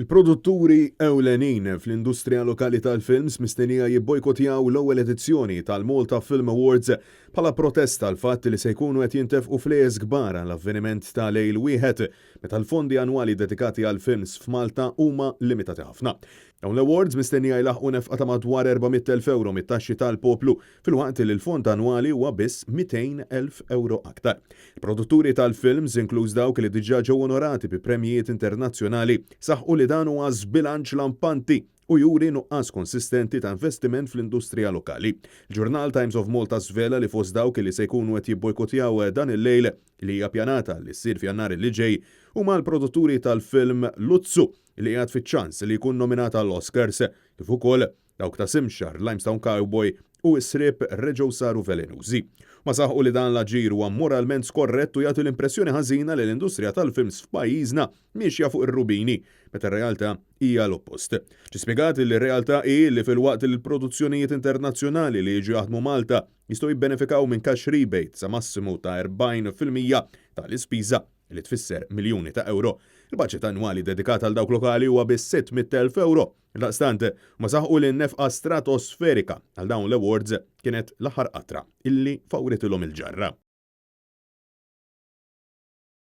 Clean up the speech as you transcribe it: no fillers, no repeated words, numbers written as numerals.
Il-produtturi ewlenin fl-industrija lokali tal-films mistennija jibbojkottjaw l-ewwel edizzjoni tal-Malta Film Awards bħala protesta għall-fatt li se jkunu qed jintefqu flejjes kbar għal avveniment ta' lejl wieħed meta l-fondi annwali dedikati għall-films f'Malta huma limitati ħafna. Dawn l-awards mistennija jlaħħqu nefqa ta' madwar 400,000 ewro mit-taxxi tal-poplu filwaqt li l-fond annwali huwa biss 200,000 ewro aktar. Il-produtturi tal-films, inkluż dawk li diġà ġew onorati bi premjijiet internazzjonali, saħqu li dan huwa żbilanċ lampanti u juri nuqqas konsistenti ta' investiment fl-industrija lokali. Il-ġurnal Times of Malta svela li fost dawk li se jkunu qed jibbojkottjaw dan il-lejl li hija pjanata li ssir f'Jannar li ġej huma l-produtturi tal-film Luzzu li qiegħed fiċ-ċans li jkun nominat għall-Oscars, kif ukoll dawk ta' Simshar, Limestone Cowboy u s-Sriep Reġgħu Saru Velenużi. Huma saħqu li dan l-aġir huwa moralment skorrett u jagħti l-impressjoni ħażina li l-industrija tal-films f'pajjiżna miexja fuq ir-rubini, meta r-realtà hija l-oppost. Ġie spjegat li r-realtà hi li filwaqt li l-produzzjonijiet internazzjonali li jiġu jaħdmu Malta jistgħu jibbenefikaw minn cash rebate sa massimu ta' 40% tal-ispiża, li tfisser miljuni ta' ewro, il-baġit annwali dedikat għal dawk lokali huwa biss 600,000 ewro. Għaldaqstant, huma saħqu li n-nefqa stratosferika għal dawn l-awards kienet l-aħħar qatra illi fawritilhom il-ġarra.